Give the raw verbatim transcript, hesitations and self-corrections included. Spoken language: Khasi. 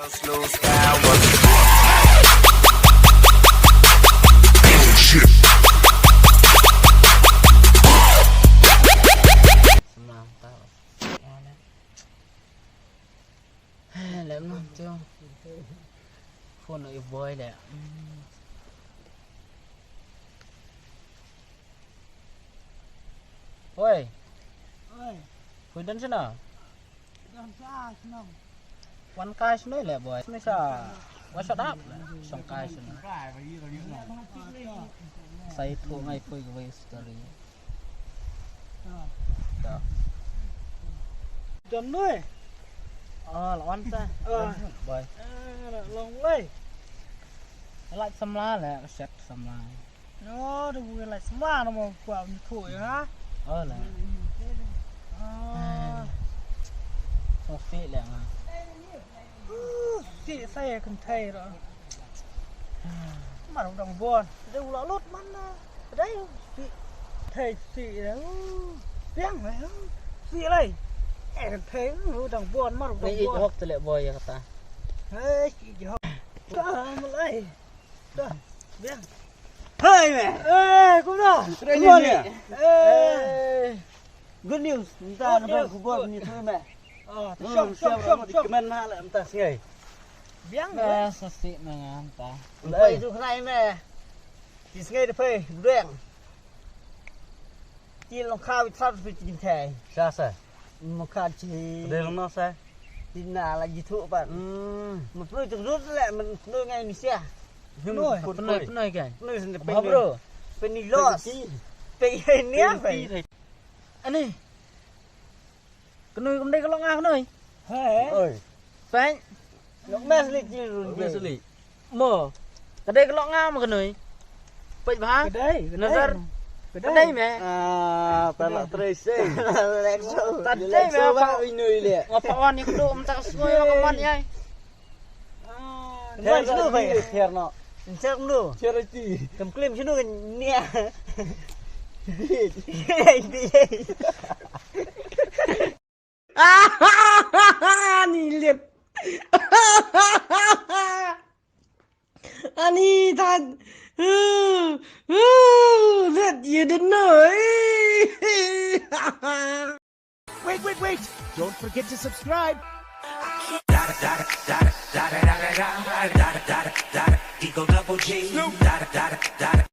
Slow down, what the fuck? Oh, shit. Lem noh, tio. Phone noh ïa u boy leh. Oi. Oi. Phi don shano? Don sa shnong. Wan kai shano leh boy? Shano sa? Wa shut up. Shong kai shano? Sa ïathuh ngai phi kawei story. Don noi. Ah, la wan sa. Ah. Boy. Ah, la long lai. Lait samla leh, ka set samla. Yo, da bu lait samla na mo kwa ni thu ya. Oh, la. Ah. Song si leh nga. Uh, si sa ya kan thai ro. Mar u dang bon. Dei u la lut man na. Dei si. Thei si dei. Biang lai. Si lai. Eh, thei u dang bon mar u dang bon. Hok te leh boy ya kata. Hei, si hok. Ta malai. Ta. Biang. Hei me. Eh, kumno? Good news. Nta na ba khubor ni tu me. Ah, shong shong shong shong. Kmen na la nta sngai. Biang. Ba sa si ma nga nta. Bai tu khnai me. Ti sngai de phai, breng. Ti long kha wit sat fi ti thai. Sa sa. Mo kha ti. De long no sa. Ti na la ji thu pa. Hmm. Mo plu tu lut le, mo plu ngai ni sia. Pnoi. Pnoi, pnoi kai. Pnoi sen de pnoi. Bro. Peni los. Pe ni apa? Ani. Knoi kam dei ka long ah knoi. Hai. Oi. Peng. Nok mes li ji run mes li. Mo. Ka dei ka long ah ma knoi. Peit bha. Ka dei. Nazar. Ka dei me. Ah, pala trei sei. Ka dei me. Ba inoi le. Ngapa wan ni kdu mta ka snoi ka man yai. Thiar no. Thiar no. Thiar ti. Kam klim shinu kan nia. Ni lit. Ani tan. Lit, you didn't know. Wait, wait, wait. Don't forget to subscribe. Eagle Double G.